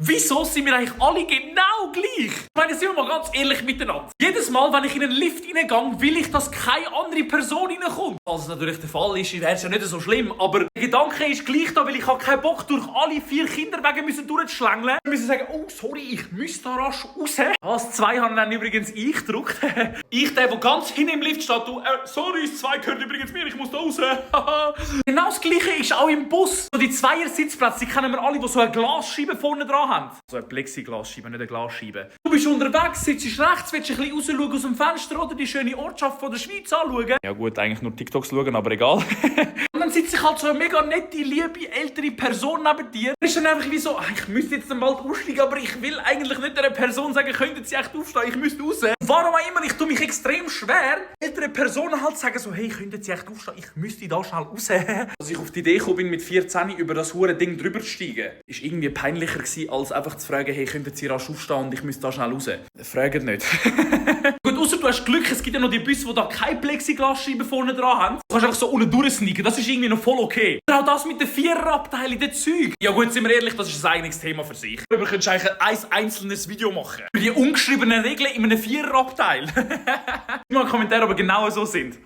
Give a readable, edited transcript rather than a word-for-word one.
Wieso sind wir eigentlich alle genau gleich? Ich meine, sind wir mal ganz ehrlich miteinander. Jedes Mal, wenn ich in einen Lift reingehe, will ich, dass keine andere Person reinkommt. Als es natürlich der Fall ist, wäre es ja nicht so schlimm. Aber der Gedanke ist gleich da, weil ich habe keinen Bock, durch alle 4 Kinderwege durchzuschlängeln. Wir müssen sagen, oh sorry, ich müsste da rasch raus. Das 2 haben dann übrigens ich gedruckt. Ich, der ganz hinten im Lift steht, du, sorry, das 2 gehört übrigens mir, ich muss da raus. Genau das Gleiche ist auch im Bus. So die Zweier-Sitzplätze, die kennen wir alle, die so eine Glasscheibe vorne dran haben. So eine Plexiglasscheibe, nicht eine Glasscheibe. Du bist unterwegs, sitzt rechts, willst ein bisschen rausschauen aus dem Fenster oder die schöne Ortschaft von der Schweiz anschauen. Ja gut, eigentlich nur TikToks schauen, aber egal. Und dann sitzt sich halt so eine mega nette, liebe, ältere Person neben dir. Ist dann einfach wie so, ich müsste jetzt bald aussteigen, aber ich will eigentlich nicht einer Person sagen, könnten sie echt aufstehen, ich müsste raus. Warum auch immer, ich tue mich extrem schwer, ältere Personen halt sagen so, hey, könnten sie echt aufstehen, ich müsste da schnell raus. Als ich auf die Idee gekommen bin, mit 14 über das hure Ding drüber zu steigen, ist irgendwie peinlicher gewesen, als einfach zu fragen, hey, könnten sie rasch aufstehen und ich müsste da schnell raus. Fragt nicht. Gut, ausser du hast Glück, es gibt ja noch die Busse, die da keine Plexiglasscheibe vorne dran haben. Du kannst einfach so unten durchsneaken, das ist irgendwie noch voll okay. Und auch das mit den 4er-Abteilen, den Zeug. Ja gut, sind wir ehrlich, das ist ein eigenes Thema für sich. Aber könntest du eigentlich ein einzelnes Video machen. Über die ungeschriebenen Regeln in einem 4er-Abteil. Mal Kommentare, aber genau so sind.